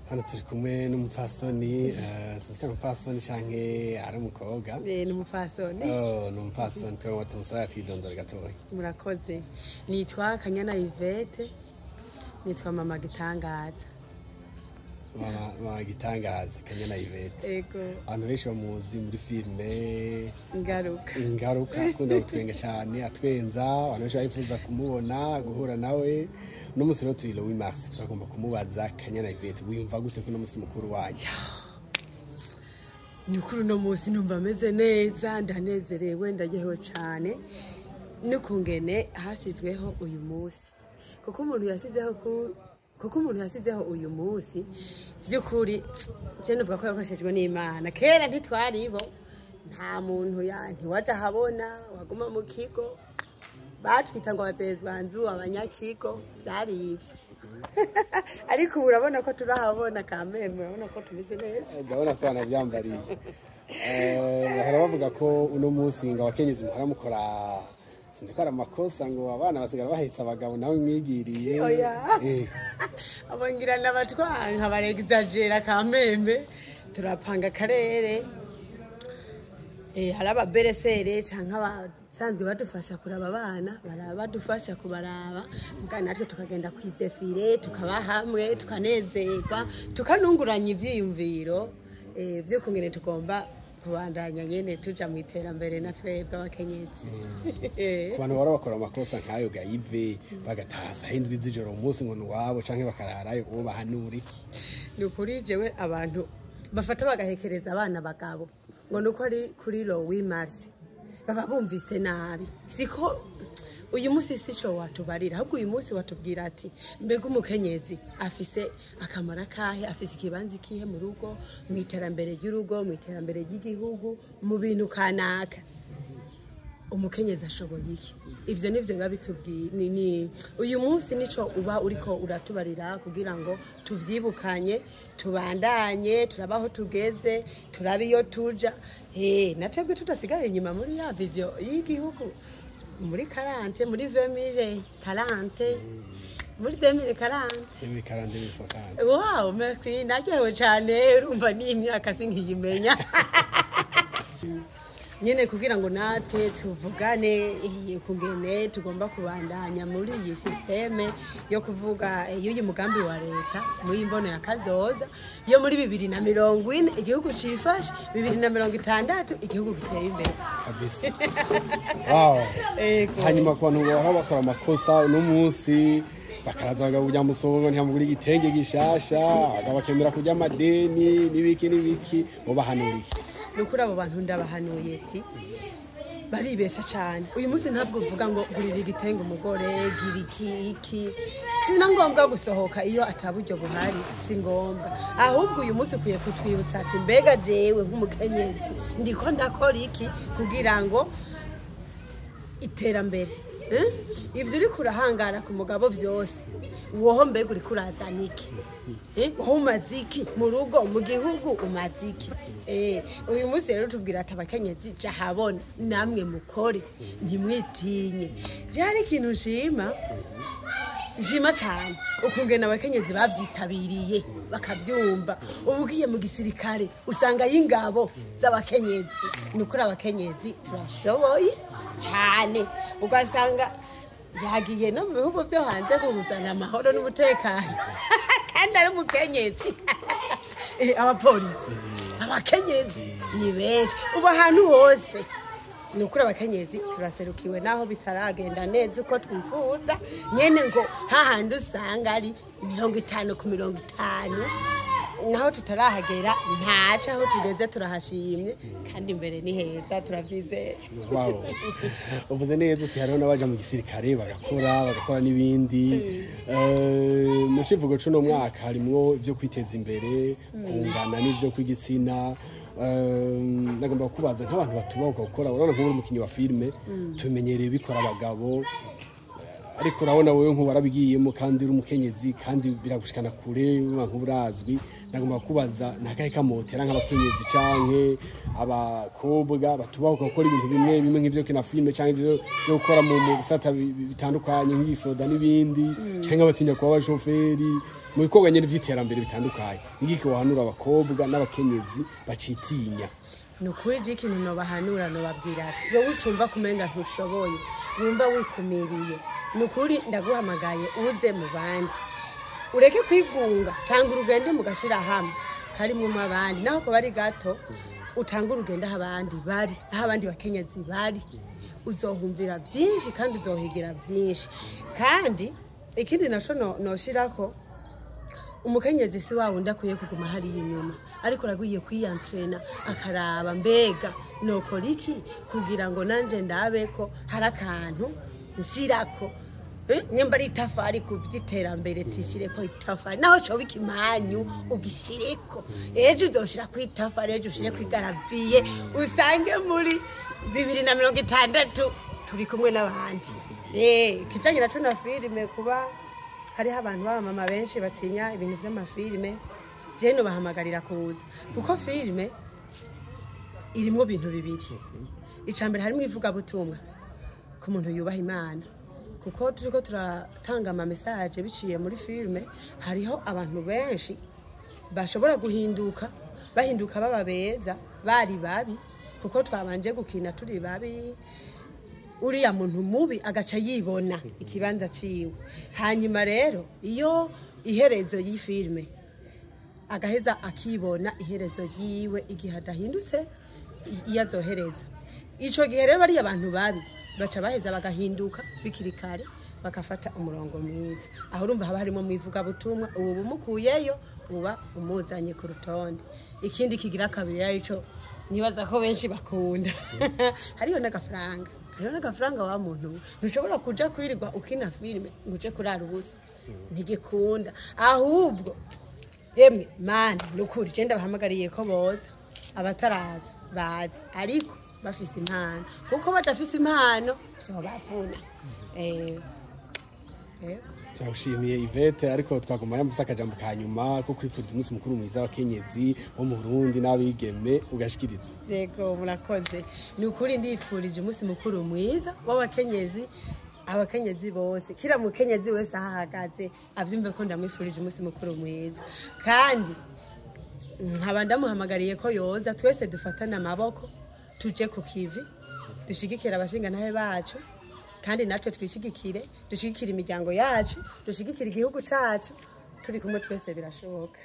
Hano turi kumwe n'umupfasoni, sinzi ko ari umupfasoni canke ari umukobwa. Ni umupfasoni. Oh, ni umupfasoni. Tuba tumusaba twidondora gatoya. Murakoze. Nitwa Kanyana Yvette, nitwa Mama Gitangaza. Mama Gitangaza, Kanyana Yvette. Ego. Abantu benshi bamuzi muri filime Ingaruka. Ingaruka, akunda gutwenga cyane, atwenza. Abantu benshi barifuza kumubona, guhura nawe. Uno munsi rero turi le 8 mars, turagomba kumubaza: Kanyana Yvette, wiyumva gute kuno munsi mukuru wanyu? Ni kuri uno munsi numva ameze neza, ndanezerewe, ndaryohewe cyane n'ukungene hashyizweho uyu munsi, kuko umuntu yasizeho uyu munsi, by'ukuri je nuvuga ko yakoreshejwe n'Imana. Kera ntitwaribo, nta muntu ya ntiwaja ahabona, waguma mu kigo, batwita ngo abazezwanzu, abanyakigo, byari ibyo. Ariko ubu urabona ko turahabona kameme, urabona ko tumeze neza. Ndabona ko banabyambariye. Bahora bavuga ko uno munsi ngo abakenyezi muhora mukora, sinzi ko ari amakosa, ngo abana basigara bahetse abagabo, nawe mwigiriye. Oya. Abongira n'abatwanka barexagera kameme. Turapanga akarere, hari ababeresere canke abasanzwe badufasha kuraba abana, baraba badufasha kubaraba, muga natwe tukagenda kwidéfiler, tukaba hamwe, tukanezerwa, tukanunguranya ivyiyumviro vy'ukungene tugomba kubandanya nyene tuja mu iterambere na twebwe abakenyezi. Ku bantu bahora bakora amakosa nk'ayo gayive, bagataha saa 7 z'ijoro umunsi ngo ni uwabo, canke bakararayo, uwo bahanura iki? Ni ukuri, jewe abantu bafata bagahekereza abana bagabo ngo nuko ari kuri le 8 mars, baba bumvise nabi. Siko uyu munsi sico watubarira, ahubwo uyu munsi watubwira ati: mbega umukenyezi afise akamaro akahe, afise ikibanza ikihe mu rugo, mu iterambere ry'urugo, mu iterambere ry'igihugu, mu bintu kanaka, umukenyezi ashoboye iki? Ivyo nivyo biba bitubwiye. Ni uyu munsi nico uba uriko uratubarira kugira ngo tuvyibukanye, tubandanye turabaho, tugeze turabe iyo tuja he, natwebwe tudasigaye inyuma muri ya vision y'igihugu muri 40, muri 2040, muri 2040. 2040 ni 60. Wow, merci, naryohewe cane. Urumva ni imyaka sinkiyimenya nyene, kugira ngo natwe tuvugane ukungene tugomba kubandanya muri iyi système yo kuvuga y'uyu mugambi wa leta muri imbono ya kazoza yo muri 2040, igihugu cifashe, 2060 igihugu giteye imbere. Kabisa, wow. Ego. Hanyuma ku bantu bahora bakora amakosa uno munsi, bakaraza abagabo kurya musongo, ntiyamugura igitenge gishasha, abagabo bakemera kurya amadeni n'ibiki n'ibiki, bo bahanura iki? Ni ukuri, abo bantu ndabahanuye ati baribesha cyane. Uyu munsi ntabwo uvuga ngo gurira igitenge umugore, gira iki iki, si na ngombwa gusohoka iyo ataburyo buhari, si ngombwa. Ahubwo uyu munsi ukwiye kutwibutsa ati: mbega jewe nk'umukenyezi ndiko ndakora iki kugira ngo iterambere, eh? Ivyo uriko urahangara ku mugabo vyose, woho mbega uriko urazana iki? Wowe umaze iki mu rugo, mu gihugu umaze iki? Uyu munsi rero tubwira ati: abakenyezi, ja habona namwe, mukore, ntimwitinye. Je hari ikintu nshima, nshima cyane, ukungena abakenyezi bavyitabiriye bakavyumva. Ubu ugiye mu gisirikare usanga y'ingabo z'abakenyezi. Ni ukuri, abakenyezi turashoboye cyane. Ugasanga yagiye no mu bihugu byo hanze kuzana amahoro n'umutekano kandi ari umukenyezi. Abapolisi abakenyezi ni benshi ubu ahantu hose. Ni ukuri, abakenyezi turaserukiwe, naho bitaragenda neza uko twifuza nyene, ngo hahandi usanga ari 50 ku 50, naho tutarahagera. Ntaco, aho tugeze turahashimye, kandi imbere ni heza, turavyizeye. Wow. Uvuze neza uti hariho n'abaja mu gisirikare bagakora n'ibindi. Mu civugo c'uno mwaka harimwo ivyo kwiteza imbere, kungana n'ivyo kw'igitsina. Nagomba kubaza nk'abantu batubahuka gukora, urabona nk'ubu uri umukinyi wa filime, tumenyereye bikora abagabo, ariko urabona wowe nk'ubu warabigiyemo kandi uri umukenyezi, kandi biragushikana kure, uba nk'uburazwi. Nagomba kubaza nakahe kamotera nk'abakenyezi canke abakobwa batubahuka gukora ibintu bimwe bimwe nk'ivyo kina filime, canke ivyo byo gukora mu bisata bitandukanye nk'isoda n'ibindi, canke abatinya kuba abashoferi. mu bikorwa nyene vy'iterambere bitandukanye. Nigiki wahanura abakobwa n'abakenyezi bacitinya? Ni ukuri je ikintu nobahanura, nobabwira ati wowe ucumva kumenga ntushoboye, wumva wikumiriye, ni ukuri ndaguhamagaye uze mu bandi, ureke kwigunga, tanga urugendo mugashira hamwe karimwo mu abandi, naho ko bari gato, utanga urugendo aho abandi bari, aho abandi bakenyezi bari, uzohumvira byinshi kandi uzohigira byinshi. Kandi ikindi naco noshirako, umukenyezi si wa wundi akwiye kuguma hariya inyuma, ariko aragwiye kwiyantrena, akaraba mbega nokora iki kugira ngo nanje ndabe ko hari akantu nshirako. Nyamba ari itafari ku by'iterambere, tishyireko itafari, naho coba ikimanyu ugishyireko, ejo uzoshira ku itafari, ejo ushire ku igaraviye, usange muri 2060 turi kumwe n'abandi. Ikijanye naco na filime, kuba hariho abantu b'abamama benshi batinya ibintu vy'amafilime, je nobahamagarira kuza, kuko filime irimwo bintu bibiri. Ica mbere, harimwo ivugabutumwa ku muntu yubaha Imana, kuko turiko turatanga ama message biciye muri filime. Hariho abantu benshi bashobora guhinduka, bahinduka baba beza bari babi, kuko twabanje gukina turi babi, uriya muntu mubi agaca yibona ikibanza ciwe. Hanyuma rero iyo iherezo y'ifilime, agaheza akibona iherezo ryiwe igihe adahindutse, iyo azohereza ico gihe rero, bariya abantu babi baca baheza bagahinduka bikiri kare, bagafata umurongo mwiza. Aho urumva haba harimo mu ivugabutumwa, ubu bumukuyeyo uba umuzanye ku rutonde. Ikindi kigira kabiri arico nibaza ko benshi bakunda, hariyo n'agafaranga, hariyo n'agafaranga. Wa muntu, ntushobora kuja kwirirwa ukina filime ngo uje kurara ubusa, ntigikunda. Ahubwo emwe mani, nukuri je ndabahamagariye ko boza, abataraza baze, ariko bafise impano, kuko badafise impano vyobavuna. Turagushimiye Yvette, ariko twaguma yamvuze akajambo ka nyuma ko kwifuriza umunsi mukuru mwiza w'abakenyezi bo mu Burundi n'abigeme, ugashikiriza. Yego, murakoze. Ni ukuri ndifurije umunsi mukuru mwiza w'abakenyezi, abakenyezi bose, kila mukenyezi wese aho ahagaze avyumve ko ndamwifurije umunsi mukuru mwiza, kandi nkaba ndamuhamagariye ko yoza twese dufatane amaboko, tuje ku kivi, dushigikire abashingantahe bacu, kandi natwe twishigikire, dushigikire imiryango yacu, dushigikire igihugu cacu. Turi kumwe twese birashoboka.